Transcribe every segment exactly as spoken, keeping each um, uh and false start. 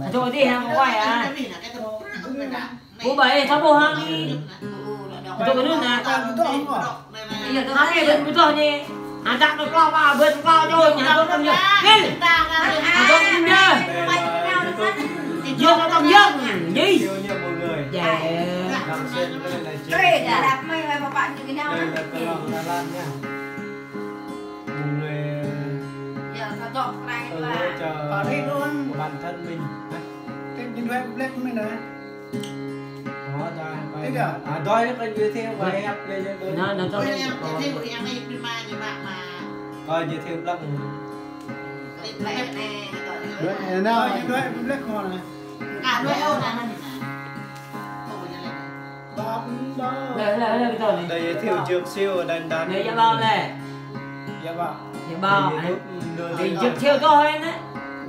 Hơdră đi hăng wai ah. Ƀu ƀai, thâo ƀuh hăng ni. Hơdră kơ anŭn ah. Hăng ni ƀơi ƀuh ni. Hơdră kơ klâo ƀă, ƀơi klâo čô, ñu hơdră kơ ñu. Nil. Hơdră kơ ñu. Yơh, hơdră kơ ñu. Yih. Yơh. Đây là cái lon Thái Lan nha. Một người, ờ, hỗ trợ bản thân mình. Đó, rồi, coi, à, rồi, coi giới thiệu và hep lên cho tôi. Nó, nó cho em giới thiệu em ấy, mà, mà. Coi giới thiệu blog. Đấy, nó. Coi giới thiệu blog ngon này. Đây, đây, đây, đây. Đây giới thiệu Dược Siêu ở Đà Nẵng. Đây, dạ bao này. Dạ bao. Dạ bao. Đây YouTube, à. Đây Dược Siêu thôi đấy.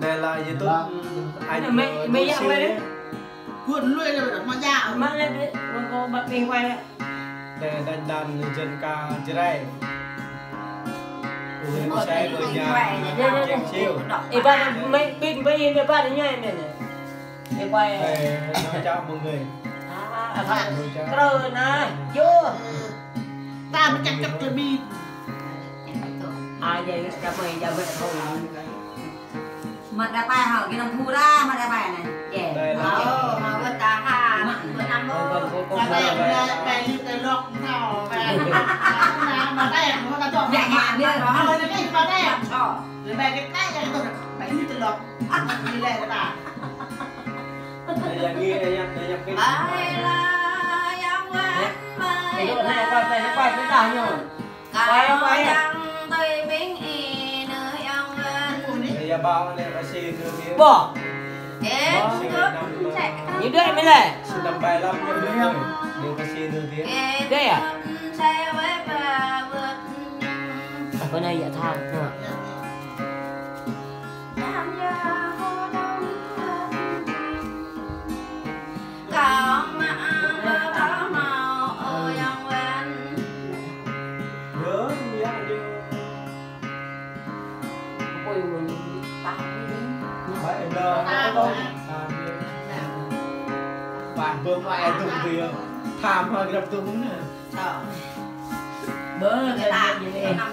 Đây là YouTube, anh Dược Siêu đấy. Cuốn lui lên mà dạ. Mà lên đấy, có, có bật đi quay đấy. Đây, Đà Nẵng dân ca Jrai. Ui, saya punya Dược Siêu. Ê, ba, mấy pin, ba, ê, ba, nhai, mẹ này. Đi quay. Ê, nói chào mọi người. À, à, à, trơ nè, vô. Ta mới chắc chắc là bi. À, vậy, chào mừng, chào mừng thôi. Mă đa pai hă, kơ năm thu đa, mă đa pai anai. Ê. Đây là. Ơ, mă bơ ta ha, bơ năm mơ. Ba pai, ba pai lip ta lok thâo, pai. Ba pai, mă ta chok. Ơ, anai kơ ba pai. Lip pai kơ pai, kơ pai lip ta lok. Đi leh kơ ta. Ê, yang ngă, ê, yang, ê, yang pin. Ê, dŏ anai, pai, pai, pai, pai, pai, ñu. Pai, pai. Ê, ya bao anai, kasi nư dia. Bơ. Ê, bơ. Ñu đuaĭ mơ̆ lĕ? Sedang pai lăm ñu đuaĭ. Ñu kasi nư dia. Đuaĭ ah? Bơ anai ya thâo. Nă. Ba bơm ai tung dia. Tham ha grăp tung nă. Bơ, ta, ta, ta.